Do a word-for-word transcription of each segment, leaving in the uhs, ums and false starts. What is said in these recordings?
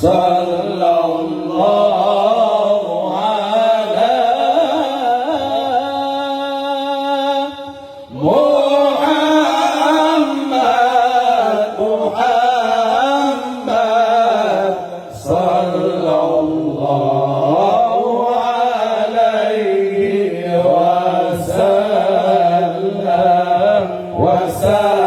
Sallallahu ala Muhammad, Muhammad, sallallahu alaihi wasallam, wasallam.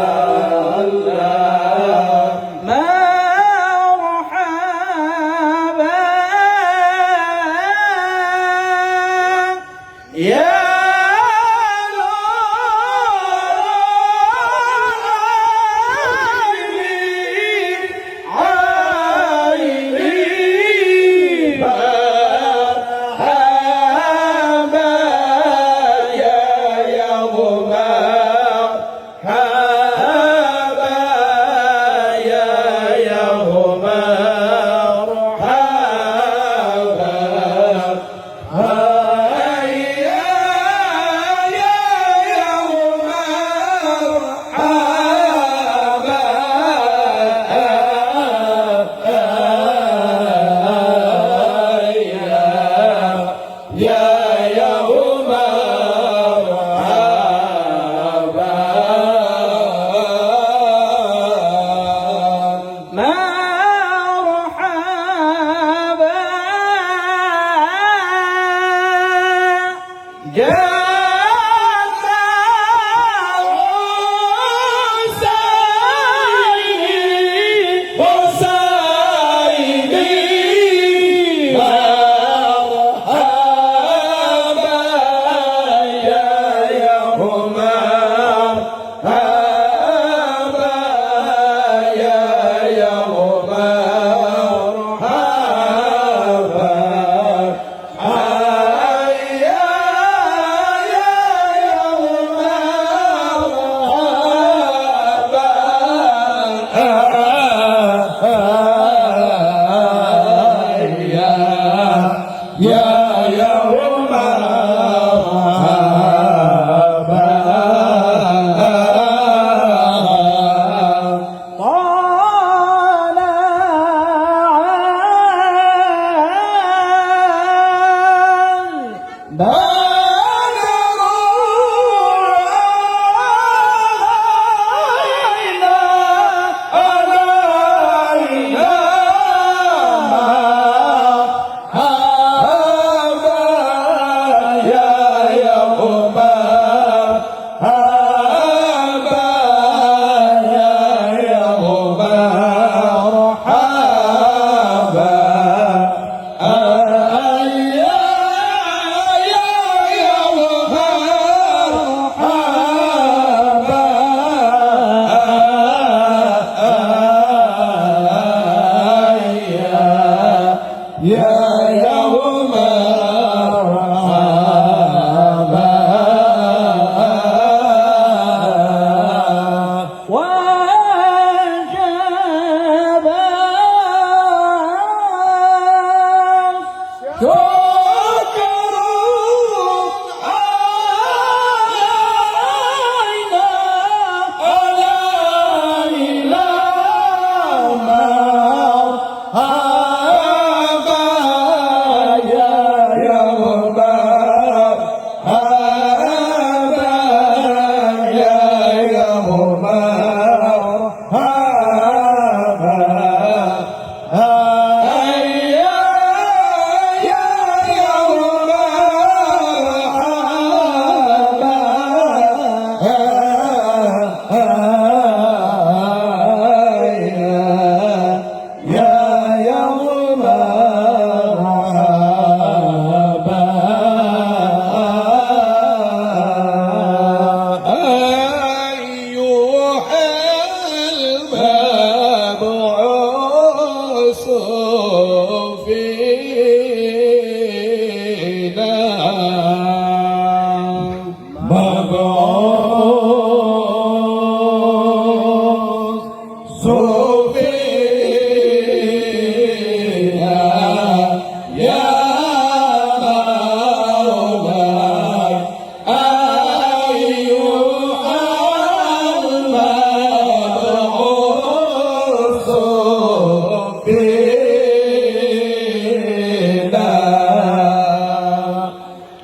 بنا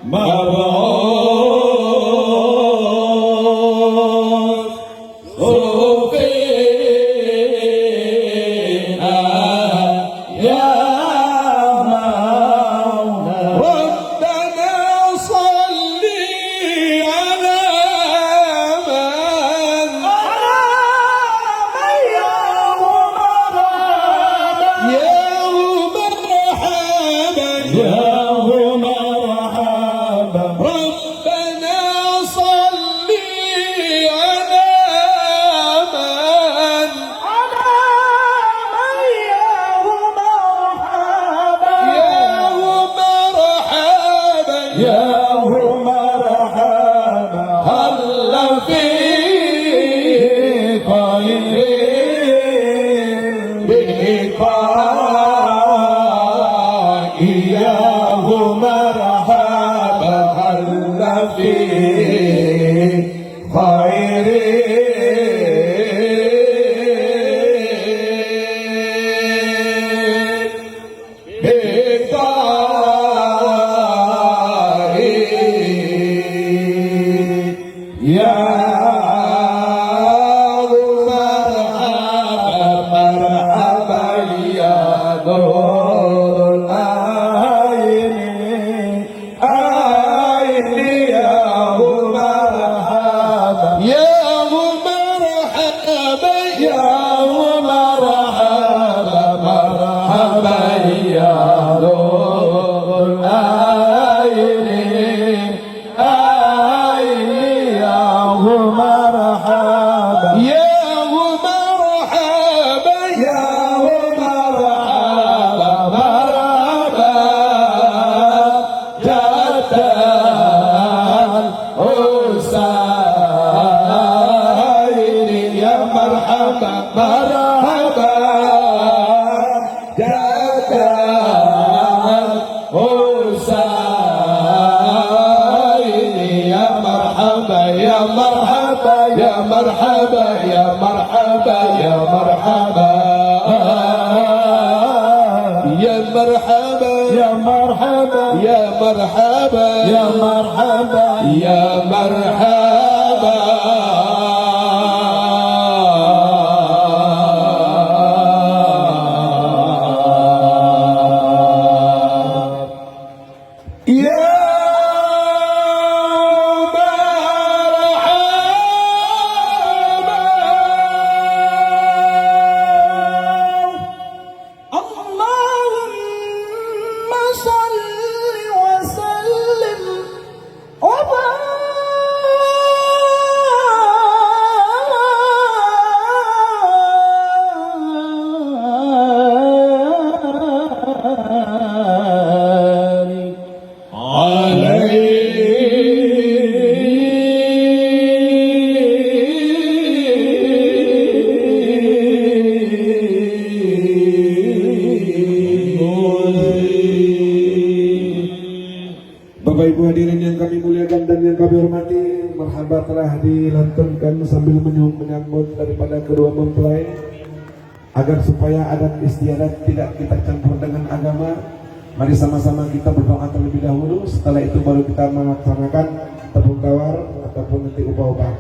مبعوث فينا يا مولانا. ربنا صل على من، على من يا مرحبا، يا مرحبا، يا مرحبا. ربنا صل على من، على من يا مرحبا، يا مرحبا، يا مرحبا. هل في خير بلقائي يا مرحبا، هل في خير بلقائي يا مرحبا، مرحبا يا نور العين. عيني يا مرحبا، يا مرحبا، يا مرحبا، مرحبا يا نور العين. عيني يا مرحبا، يا مرحبا، يا مرحبا، مرحبا. جاءت الحسين يا مرحبا، مرحبا. جاءت الحسين يا مرحبا، يا مرحبا، يا مرحبا، يا مرحبا، يا مرحبا. يا مرحبا، يا مرحبا، يا مرحبا، يا مرحبا، يا مرحبا. يا مرحبا. اللهم صل وسلم وبارك عليه. Bapak Ibu hadirin yang kami muliakan dan yang kami hormati, marhaba telah dilantunkan sambil menyambut daripada kedua mempelai. Agar supaya adat istiadat tidak kita campur dengan agama, mari sama-sama kita berdoa terlebih dahulu. Setelah itu baru kita melaksanakan tepung tawar ataupun nanti upah-upah.